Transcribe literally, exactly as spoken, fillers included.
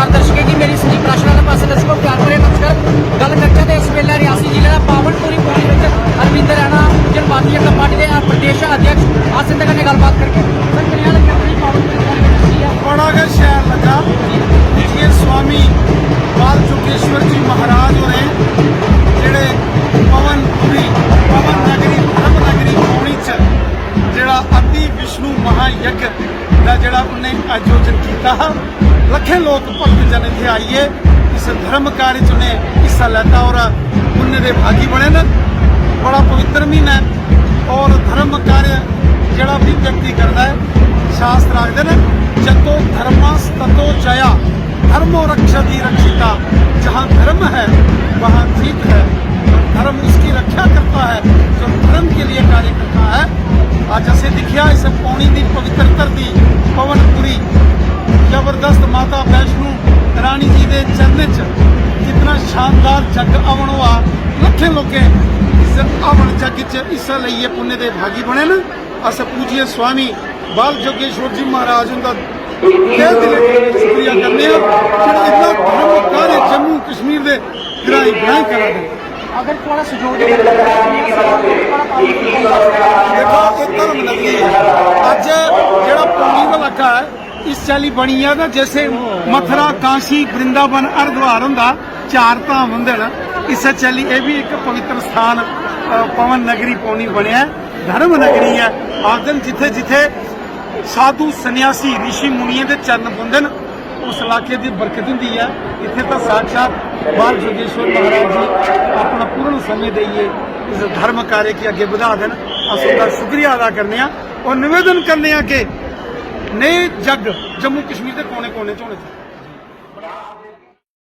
दर्शकें गी मेरी सजीव राशन आह्ले पासै दर्शकों प्यार भरे नमस्कार। गल्ल करचै ते इस बेल्लै रियासी जिले दा पावनपुरी पौड़ी बिच अरविंद रैणा जनजातीय पार्टी दे प्रदेश अध्यक्ष, अस इंदे कन्नै गल्लबात करगे। सर, कनेहा लग्गेआ तुसेंगी पावनपुरी पौड़ी बिच? बड़ा गै शैल लग्गा। पूज्य स्वामी बाल जोगेश्वर जी महाराज होरें जेह्ड़े पवनपुरी, पवन नगरी, धर्म नगरी पौड़ी च जेह्ड़ा अति विष्णु महायज्ञ दा जेह्ड़ा उ'नें आयोजन कीता हा, लक्खें लोक भक्त जन इत्थै आइयै इस धर्म कार्य च उ'नें हिस्सा लैता और पुण्य दे भागी बने न। बड़ा पवित्र म्हीना ऐ और धर्म कार्य जेह्ड़ा भी व्यक्ति करदा ऐ, शास्त्र आखदे न, "जतो धर्मस ततो जया, धर्मो रक्षति रक्षिता।" जहाँ धर्म है, वहाँ जीत है। और धर्म उसकी रक्षा करता है जो धर्म के लिए कार्य करता है। अज्ज असें दिक्खेआ इस पौनी दी पवित्र धरती पवनपुरी, जबरदस्त माता वैष्णो रानी जी दे चरणें च कितना शानदार जग हवन होआ। लक्खें लोकें इस हवन जग च हिस्सा लेइयै पुण्य दे भागी बने न। अस पूज्य स्वामी बाल जोगेश्वर जी महाराज हुंदा तहे दिलै च शुक्रिया करने आं, जेह्ड़ा इन्ना धर्म कार्य जम्मू कश्मीर दे ग्राईं ग्राईं करा दे। अगर थुआढ़ा सुजोग देखो, एह् धर्म नगरी ऐ। अज्ज जेह्ड़ा पौनी दा इलाका ऐ, इस चाल्ली बनी गेआ ना, जैसे मथुरा, काशी, वृंदावन, हरिद्वार होंदा, चार धाम होंदे न, इस्सै चाल्ली एह् बी इक पवित्र स्थान, अ, पवन नगरी पौनी बनेआ ऐ, धर्म नगरी ऐ। आखदे न जित्थै जित्थै साधु, सन्यासी, रिशी मुनियें दे चरण पौंदे न, उस इलाके दी बरकत होंदी ऐ। इत्थै तां साक्षात बाल जोगेश्वर महाराज जी अपना पूर्ण समें देइयै इस धर्म कार्य गी अग्गें बधा दे न। अस उं'दा शुक्रिया अदा करने आं और निवेदन करने आं कि नेह् जग जम्मू कश्मीर दे कोने-कोने च होने चाहिदे।